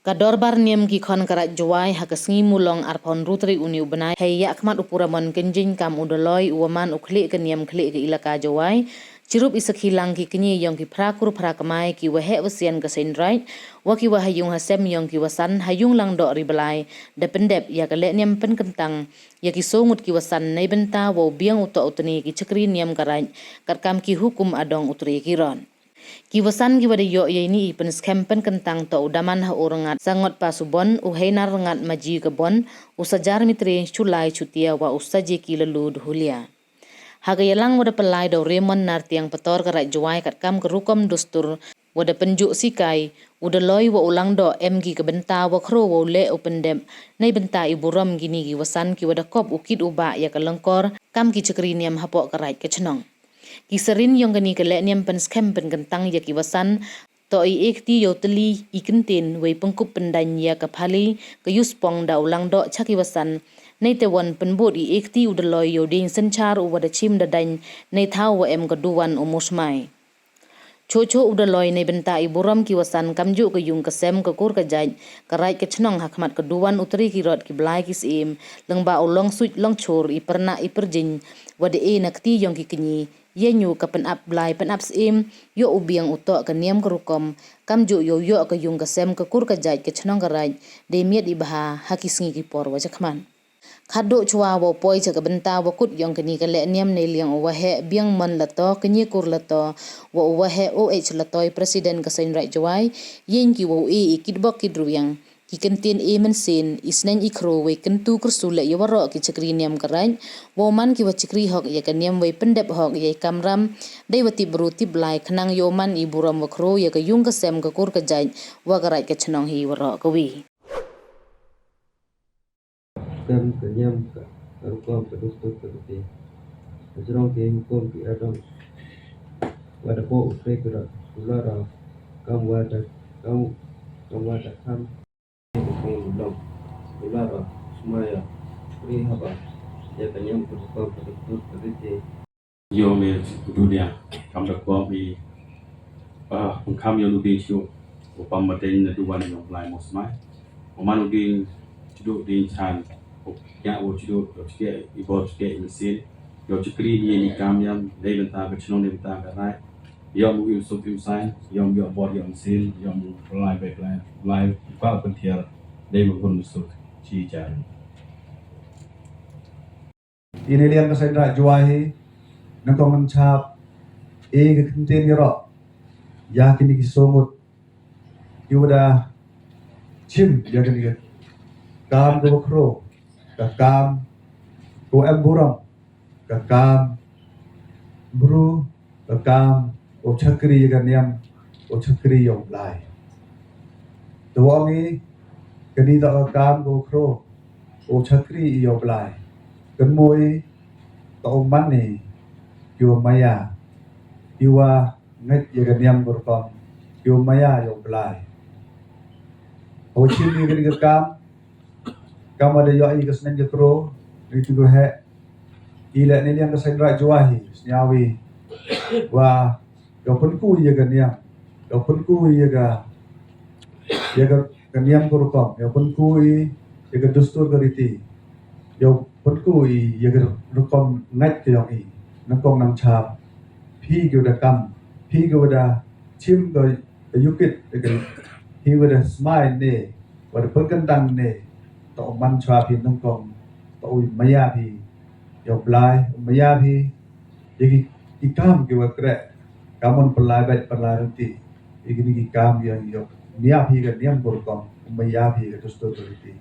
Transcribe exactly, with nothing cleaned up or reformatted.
Ka Dorbar Niam ki Khon ka Raij Jowai ha ka sngi Mulong arphaw ynru tarik uni u bnai hei yakhmat u Puramon Kynjing kam u Dolloi u wa man u khlieh ka niam khlieh ka ilaka Jowai, chirup i sakhi lang ki kñi yong ki phra kur phra kmai, ki waheh wasian ka Seiñraij wa ki wa ha yung ha sem yong ki wasan ha yung Langdoh Riblai, da pyndep ya ka lehniam pynkyntang ya ki soo ngut ki wasan neibynta wow biang u toh u tni ki chakri niam ka raij katkam ki hukum adong u tre ki rot. Ki wasan ki wa da yoh ya ini i pynskhem pynkyntang toh u Daman Haor Rngat Sangot Pasubon, u Heinar Rngat Maji Kabon, u Sajar Mitre Chulai Chutia wa u Sajeki Lalu Dhulia. Ha ka yalang wa da pynlai da u Raymond Nartiang Pator ka Raij Jowai katkam ka rukom dustur wa da pynjuh sikai, u Dolloi wa u Langdoh em ki ka bynta wa khroo wow leh u pyndep neibynta i burom kini ki wasan ki wa da kop u kit u bah ya ka lyngkor kam ki chakri niam hapoh ka raij ka chnong. Ki sarin yong kani ka lehniam pynskhem pynkyntang ya ki wasan toh i e kti yow tylli i kyntien wei pynkup pyndaiñ ya ka phali ka yuspong da u Langdoh cha ki wasan, neitæ won pynbud i e kti u Dolloi yow dieñ synchar u wa da chim da daiñ neithaw wa em ka duwan u Musmai. Chooh chooh u Dolloi neibynta i burom ki wasan kamjooh ka yung ka sem ka kur ka jait ka raij ka chnong hakhmat ka duwan u tre ki rot ki blai ki syiem lyngba u longsuit longchor, i pyrnah i pyrjing wa da e na kti yong ki kñi, yeiñ u ka pynap blai pynap syiem yow u biang u toh ka niam ka rukom kamjooh yow yoh ka yung ka sem ka kur ka jait ka chnong ka raij dei miat i bha ha ki sngi ki por wa chakhmat. Khaddooh chwa wow poi cha ka bynta wa kut yong kani ka lehniam, neiliang u Waheh Biangmon Lato, Kñi Kur Lato wa u Waheh O H Latoi, President ka Seiñraij Jowai, yeiñ ki wow e i kitbok kitrwiang, ki kyntien e mynsien, i sneiñ i khroo wei kyntu kyrsu leh ya waroh ki chakri niam ka raij wow man ki wa chakri hok ya ka niam wei pyndep hok ya i kamram dei wa tip bru tip blai khnang yow man i burom wa khroo ya ka yung ka sem ka kur ka jait wa ka raij ka chnong hi waroh kawi. Kam ka niam ka, ka rukom ka dustur ka riti. Hajrong ki hukum ki adong wa da poh u tre ki rot u Langdoh kam wa da, kam, kam wa da kham. U Pung u Long u Langdoh, Sumaya, Pri Haba, ya ka niam ka rukom ka dustur ka riti. Yow me dunia kam da kop i, ah, pynkham yow u dieñ chooh u pam mateiñ na duwan yong Blai Musmai. U man u dieñ chooh dieñ chan, u ya u chooh, u chooh i bor chooh i mynsien, yow chakri ni ni kam yam neibynta ka chnong neibynta ka raij. Yow u im suk im saiñ, yow yoh bor yoh mynsien, yow u Blai Blai Blai Blai ka pynthiar dei ma bun suk chi jar. Ini liang ka Seiñraij Jowai hi, nyngkong nang chap e ka kyntien yaroh ya kini ki soo ngut ki wa da chim ya kani ka kam ka wa khroo, ka kam ka wa em burom, ka kam bru, ka kam wow chakri ya ka niam, wow chakri yow Blai. Te wa ong i kani toh ka kam ka wa khroo wow chakri i yow Blai. Kynmoo i toh u man i ki wa maya, ki wa ngait ya ka niam ka rukom, ki wa maya yow Blai. Hawa chim i kani ka kam, kam wa da yoh i ka sneiñ ka khroo, ni tu ko he i leh ni liang ka Seiñraij Jowai hi, sñiaw i wa yow pynku i ya ka niam, yow pynku i ya ka, ya ka, ka niam ka rukom, yow pynku i ya ka dustur ka riti, yow pynku i ya ka rukom ngait ka yong i. Nyngkong nang chap, phi ki wa da kam, phi ki wa da chim ka, ka yukit, ka, phi wa da smai ne, wa da pynkyntang ne, toh u man chwa phi nyngkong, toh u maya phi yow Blai, u maya phi ya ki, ki kam ki wa kreh, kam u pynlai bait pynlai riti, ya kini ki kam ya, yow maya phi ka niam ka rukom, u maya phi ka dustur ka riti.